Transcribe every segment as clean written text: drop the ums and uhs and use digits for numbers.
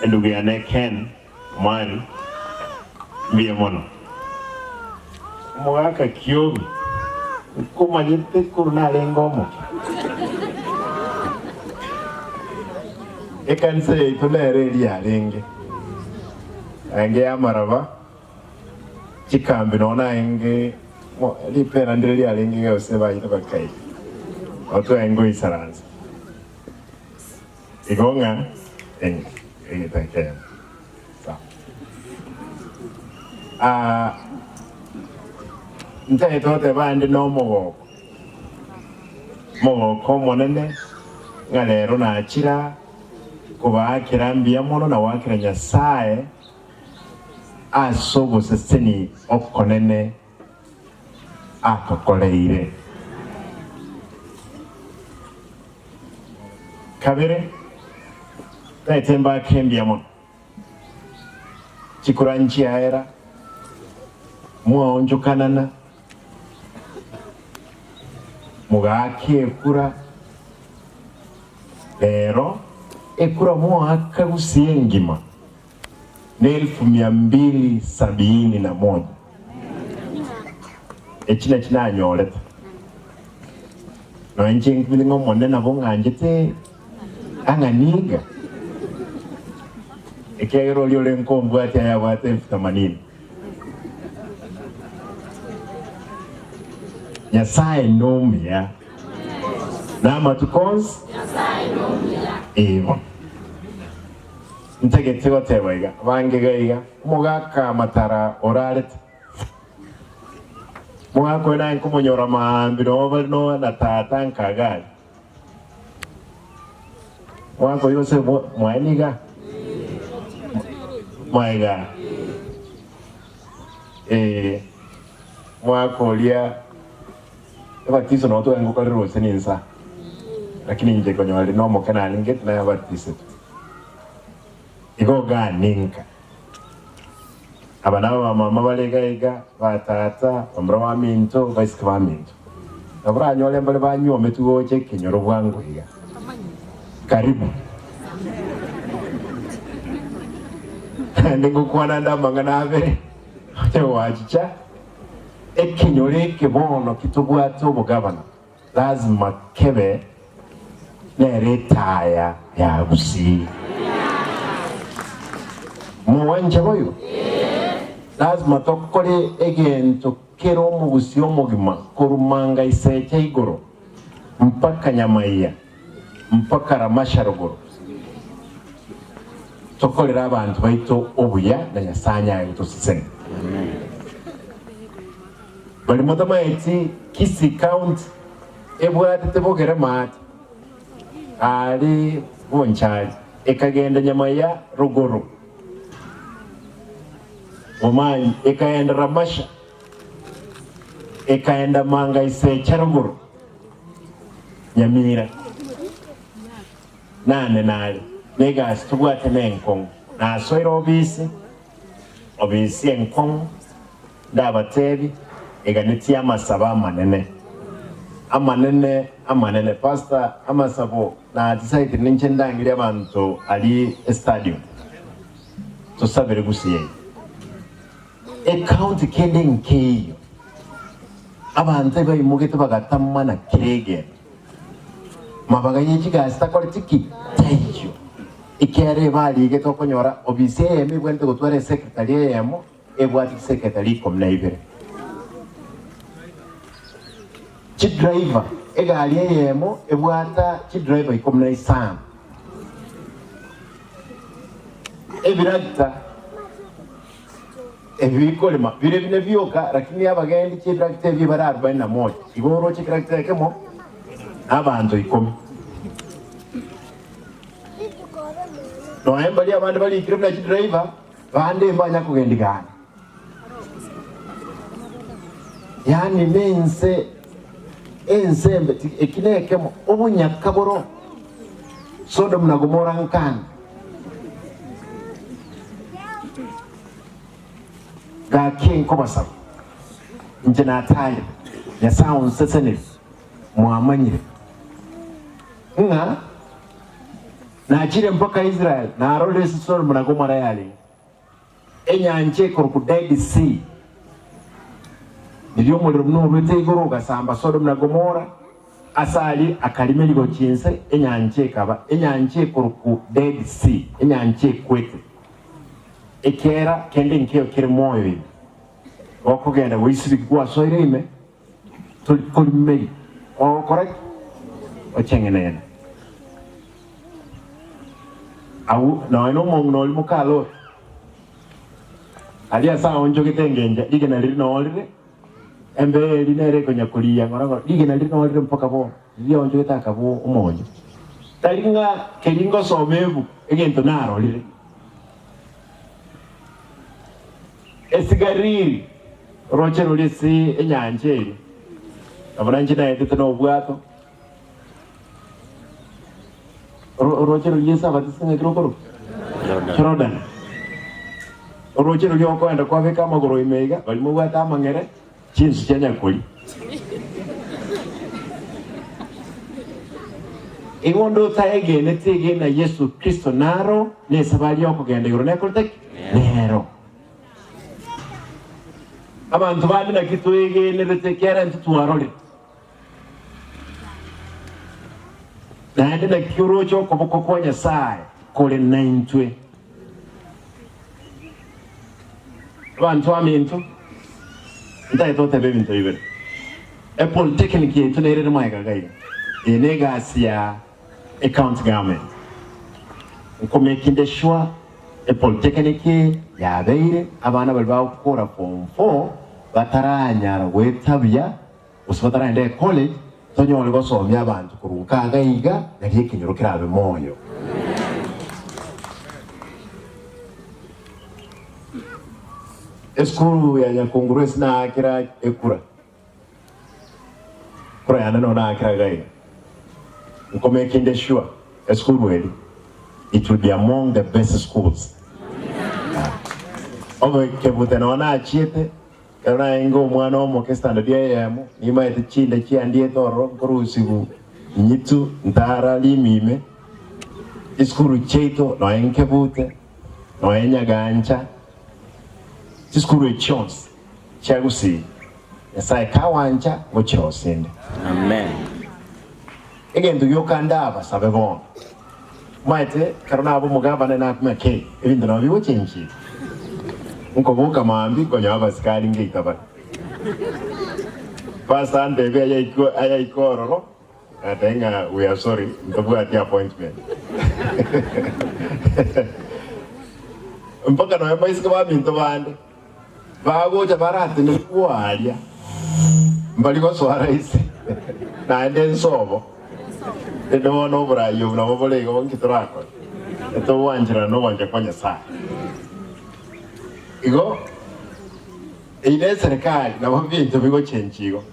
Endugu yane Ken Omwari, mbuya mono. Omogaka Kiobi, nkomanyete korwa narenge omoke. Ekanisa yaito nere eria yarenge, yarenge y'amaraba, chikambi nonya naenge ripera ndire riarenge iga gose bachete bakaira, nabo twarenge goisaransa. Igo ng'a egento ekemo. Sawa. Ah, ntagete goteba ande nomogoko, omogoko omonene ng'a rero nachira kobaakera mbuya mono na goakera Nyasae ase oboseseni okonene atokoreire. Kabere, taete mbake mbuya mono, chikura nchiaera, mwaonchokanana, mogaaka ekura, rero ekura mwaaka gusii engima ne elfu mia mbili sabiini na moja. Echi nachi nanyorete. Nonya inche nkumete ng'a Omonene nabo ng'anchete ang'ani iga, ekiagera oria ore nkombwatia ayabwate elfu themanini. Nyasae nomuya na amatuko onsi. Ee bono. Ntagete goteba iga, abange iga iga, omogaka amatara orarete. Omogaka oyo naye nkomonyora maambia nabo bare no na tata nkagari. Omogaka oyo ose mwaye niga? Mwaye iga? Ee, omogaka oria ebatiso nabo twarenge gokorera gose ninsa, lakini inche konyora rinde omoke narenge tinayabatisetwe. Igo ganinka. Aba nabo bamama bare iga iga, batata, bamura baminto, baiseke baminto. Nabo oranyore mbare banywometwe gocha ekenyoro bwango iga. Karibu. Naende ngokwana nde amang'ana abere, onye gwachicha ekenyoro eke bono ki tobwate obogabana, Lazima kebe nere etaya ya Gusii. Mogwancha boigo? Lazima tokore egento kere omogusii omogima korwa manga isecha igoro mpaka Nyamaiya mpaka Ramasha rogoro tokorere abanto baito obuya na Nyasae anyaye gotosesenia. Baria motamaeti Kisii County ebwatete bogere maate aare Bonchari ekagenda Nyamaya rogoro Bomanyi ekaenda Ramasha ekaenda Manga Isecha rogoro Nyamira nane nare negasi tobwate nenkong'u nasoire obisi obisi enkong'u Ndabateebie, eganetie amasabo amanene, amanene, amanene. Pastor, amasabo na decided ninche ndangerie abanto aria estadium tosabere gusii eye. Ecounty kende nkeiyo abanto ebaimogete bagatamana kera egento. Mabaga ye chigasi takoreti ki? Taiyo. Ekiagera ebarigete okonyora obisi eyemo ebwenerete gotwara esecretary eyemo, Ebwate chisekretari ikomi na ibere, chidriver, egari eyemo ebwata chidriver ikomi na isano, ebiragita ebi bikorema bire bine bioka, lakini abagendi chi'ebiragita ebio bare arobaini na moja. Igo oroche ekeragita ekemo na abanto ikomi. Nonya mbaria abande barikire buna chidriver. Bande mbanya kogendigana, yaani nense ense embe, eki nekemo, obonyaka boro Sodomu na Gomora nkande. Gaki nkobasaba, inche natayire, Nyasae onsesenire, mwamanyire ng'a. Nachire mpaka Israel, narorire ase Sodomu na Gomora yarenge enyancha ekorokwa Dead Sea. Riria omorero buna orwete igoro ogasamba Sodomu na Gomora, ase aria akarima rigochia inse, enyancha ekaba enyancha ekorokwa Dead Sea, enyancha ekwete. Ekiagera kende nkeiyo kere moyo ime, gokogenda goisibigwa gwasoire ime, tori korimeri, ogokora ki? Ocheng'enene. Agwo nonya nomong'ina oria moka Loti, aria ase aonchogete engencho, rigena riria noo rire, embeo eria nere ekonya koriya ng'ora ng'ora, rigena riria noo rire mpaka bono, riria aonchogete akaba omonyo. Tari ng'a keria ngosoma ebuku, egento narorire. Esigariri, orooche roria ase enyancha eria, nabo nainche naetete nobwato. Oro- Orooche roria Yeso abatisete ng'aki rokorokwa? Jorodani. Orooche roria okoenda kwabeka amagoro ime iga, baria mobwate amang'ere, chinsu chia nyakori. Igo onde otaegeneti egena Yeso Kristo naro nesabari y'okogenda igoro nekorete ki? Nero. Abanto bande naki twegenerete ekiagera intwe twarorire. Naende naki oroche okoboko kwa Nyasae kore naintwe. Abanto aminto, ntagete goteba ebinto bibere. Epolytechnic yaito nere ere magega iga iga. Eye negasi ya ecounty government. Nkomakinge sure epolytechnic eye yabeire abana baria bagokora form four bataranyara goetabia gose bataragenda ecollege tonyore gosomia abanto korwa nkaga iga nario ekenyoro kerabe moyo. Esukuru ya Nyakunguru ase naakera ekura, ekura yane noo naakera iga iga, nkomakinge sure esukuru eri it will be among the best schools. Obe kebute noo nachiete Ekero narenge omwana omoke standard eyemo, nimaete chinde chiandiete ororo nkorusigu nyitu ntara rimime, chisukuru chiaito nonya nkebute, nonya nyagancha, chisukuru echi chionsi chia Gusii, Nyasaye kawancha ngochirosia inde. Amen. Egento gioka ndabasabe bono, Omanyete, ekero naba omogabane nakumanya ki ebinto nabo bigochenchia. Nkoboka mambia nkonyora abasikari ngeita bare. Pastor antebia ayaikwe ayaike ororo, agateba ng'a we are sorry ntobwati appointment. Mpaka nonya mbaiseke baminto bande bagocha baratenerigwe aria mbari gosoa rahisi naende nsobo. Rende bono oborai obo nabo bore igo, nki torakore? Etogwancherana nogwancha kwa Nyasae. Igo eyio neserikari nabo ebinto bigochenchia igo.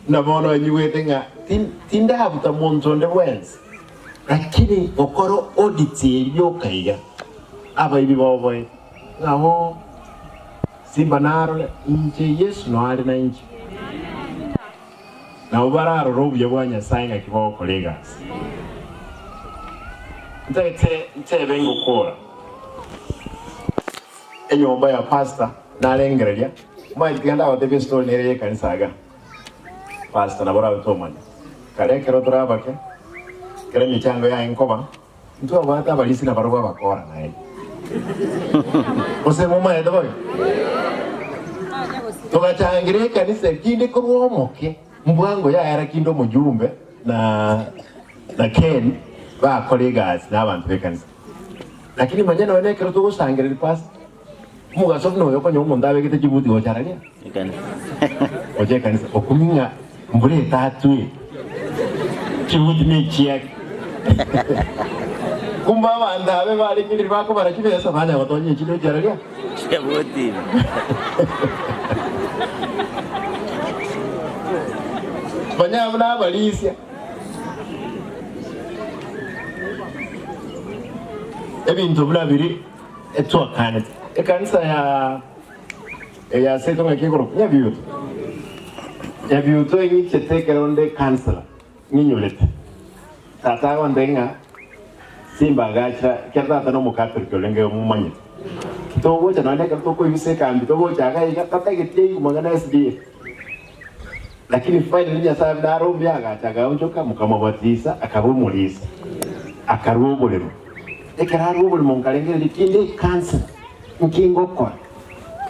Buna bono nyigwete ng'a tindabuta monto onde bwensi, lakini gokora audit eria yoka iga, abaibi boboete ng'a oo Simba narore, inche Yesu noare nainche. Nabo bararore obuya bwa Nyasae ng'aki bogokora egasi. Ntagete ntebe ngokora enyomba ya pastor narengereria omanyete tiga ndabatebie estory nere ye ekanisa iga pastor nabo orabe tomanya kare ekero tore abake ekero emechango yaye nkoba ntwabwate abarisia nabarobwo abakora naende gose momanyete bobe Togachangira ekanisa ekinde korwa omoke, mbwango yaera kinde omojumbe na na Ken bakora egasi na abanto b'ekanisa. Lakini manya nonya nekero togosangereria pastor, omogaso buna oyo okonyora omonto abegete chibuti gocha araria gocha ekanisa okumi ng'a mbura etatwe chibuti nechiake kumbe abanto abe barengereria bakobara chibesa banya gotonya echinde gochia araria Chibuti. Manya buna abarisia. Ebinto buna biri etwakanete. Ekanisa ya eya seito ng'aki ekorokwa Nyabiuto. Nyabiuto eng'ichete ekero nde councillor ng'inyorete. Tata agontebia ng'a. Simba agachira, ekero tata na Omokatoliki orenge omomanyete. Togocha nonya ekero tokoibisa ekambi togocha iga iga tatageti aigwe mang'ana ya SDA. Lakini finally Nyasaye buna are omuya agacha agaonchoka mokamobatisa akaba omorisia akarua oboremo. Ekero arua oboremo nkarengereria kinde ekansela nki ngokora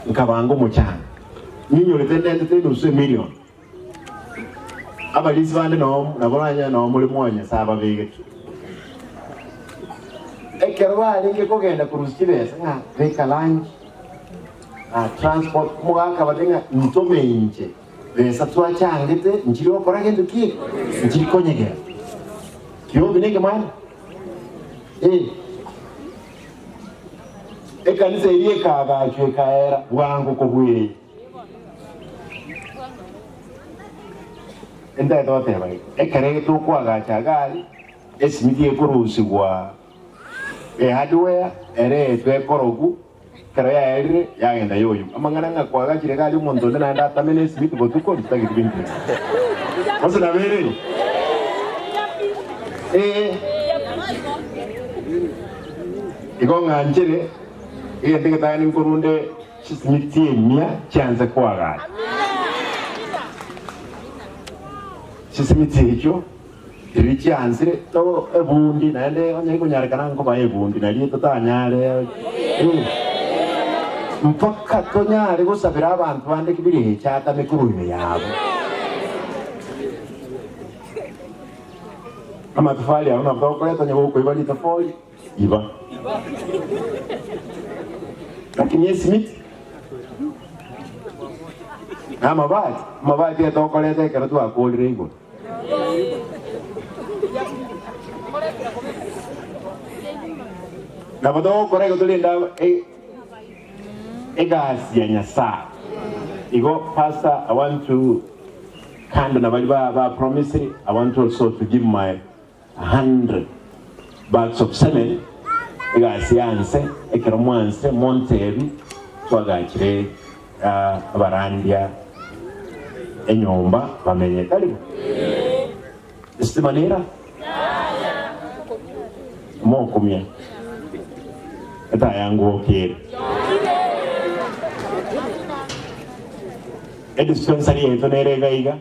nkabanga omochanga ninyorete ndentete enusu emilion. Abarisia bande noo nabo oranyore noo more mwa Nyasaye ababegete. Ekero barenge kogenda korusia chibesa ng'a beka lunch na transport, omogaka akabatebia ng'a ntome inche besa twachangete nchiri gokora gento ki? Nchiri konyegera. Kiombe nekemani? Eh. Ekanisa eria ekaagachwa ekaera bwango kobua eye. Ntagete goteba iga, ekero ege tokoagacha iga aria, esimiti ekorusigwa ehardware ere etwe ekorogu, ekero yaerire yagenda yoywa. Amang'ana ng'a kwagachire iga aria omonto onde naende atame na esimiti botuko, ntitageti binto ebio. Gose nabo ere igo? Ee. Igo ng'anchere, egento egetang'ani nkorunde. Chisimiti emia chianse koagacha. Chisimiti echio riria chiansire to ebundi naende onye ekonyarekana nkobae ebundi nario totanyare eh, mpaka tonyare gosabera abanto bande kibirecha atame korwa ime yabo. Amatofali aro nabo tokoreta onye gokoiba ritofori. Iba. Lakini esimiti na amabati, amabati etokoreta ekero twakorire igoro. Nabo togokora igo torende e- egasi ya Nyasaye. Igo pastor, I want to kando na baria ba ba promisiri, I want also to give my 100 bags of cement, egasi ya nse, ekero mwanse montebi twagachire abarandia enyomba bamenye, tari bo? Esitima nera? Mokumia etayangokere. Edispensary yaito nere iga iga.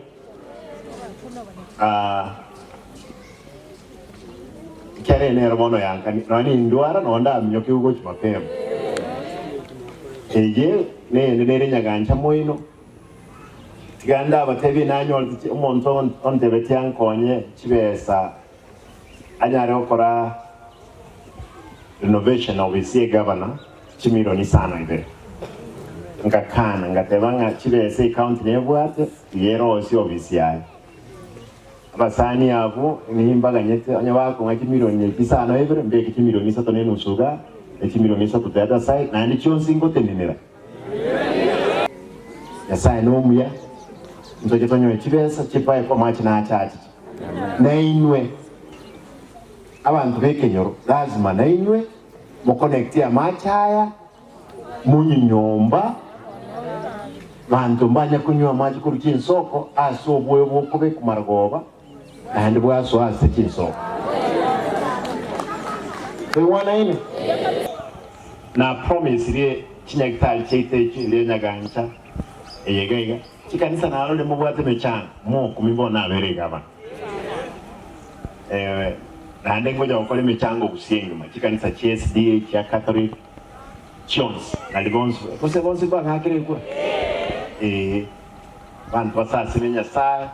Ekiagera eye nero bono yankani, nonya nindwara, nonya ndaminyoke gochia mapema. Eye neyende nere nyagancha moino, tiga ndabatebie nanyorete chi omonto ontebetie ankonye chibesa anyare gokora renovation ofisi ya egavana chimilioni isano ibere. Ngakana ngateba ng'a chibesa ecounty nebwate tiga erosie ofisi yaye. Abasani abwo nimbaganyete onye bakong'a chimilioni echi isano ibere mbeke chimilioni isato na enusu igaa, na chimilioni isato the other side, naende chionsi ngotenenera. Nyasae nomuya, ntoche tonyoe chibesa chipae amache nache achiche. Nainwe abanto b'ekenyoro lazima nainwe mokonectie amache aya monywe nyomba, banto mbanya konywa amache korwa chinsoko ase oboyo bokobekwa marogoba naende bwasoa ase chinsoko. Toigwanaine? Na promisirie chinyagitari chiaito echi eria nyagancha eye iga iga. Chikanisa narore mobwate emechango mokumi bono nabere iga abana. Eh, naende ngocha gokora emechango gusii engima, chikanisa chia SDA, chia Catholic, chionsi, nari bonsi, gose bonsi mbang'akere ekura? Ee, abanto basasime Nyasaye,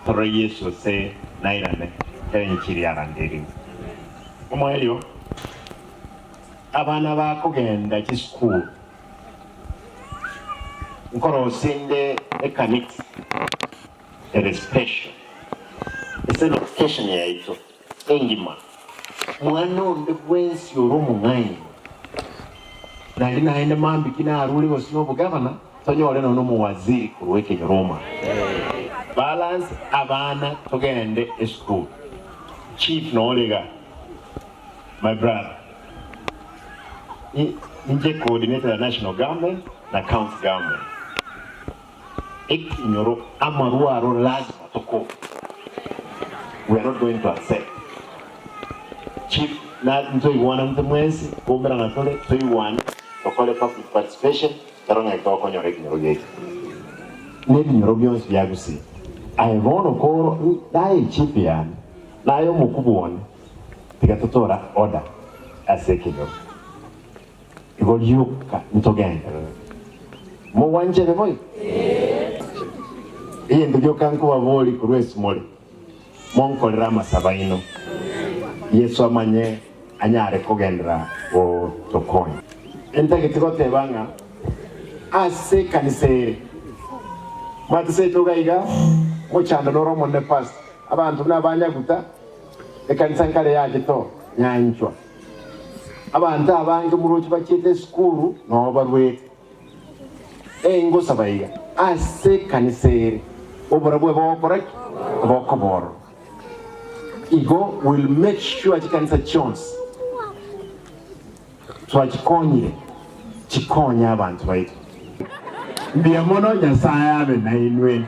torore Yeso ase nairane, ekero enchiri yaranderigwe. Omoerio, abana bakogenda chisukuru, nkorosia inde ekanisa ere special ase location yaito engima. Mwana onde bwensi ore omong'aini, naende naende mambia ki narure gose nobogavana, tonyore nonya omowaziri korwa ekenyoro omanye. Balance abana togende esukuru. Chief nore igaa my brother. Inche coordinator ya national government na county government. Ekenyoro amarwa aro lazima tokobe. We are not going to accept. Chief. Na ntoigwananete mwensi, koumerana tore, toigwane, tokore public participation, toro ng'aki togokonyora ekenyoro giaito. Na ebinyoro bionsi bia Gusii. Aye bono koro, naye echief yane, naye omokubwa one, tiga totora order ase ekenyoro. Igo rioka ntogenderere. Mogwanchete boigo? Egento gioka nkobaboria korwa esimore, monkorere amasabo aino, Yeso amanye anyare kogenderera gotokonya. Ntagete goteba ng'a ase ekanisa ere, mwate seito iga iga, mochando noro omonene pastor, abanto buna abanyaguta, ekanisa nkare yachete oo, nyanchwa. Abanto abange moroche bachiete esukuru noo barwete. Engosaba iga ase ekanisa ere, oborabwo bogokora ki? Bokoborwa. Igo will make sure chikanisa chionsi twachikonyire chikonye abanto baito. Mbuya mono Nyasae abe nainwe.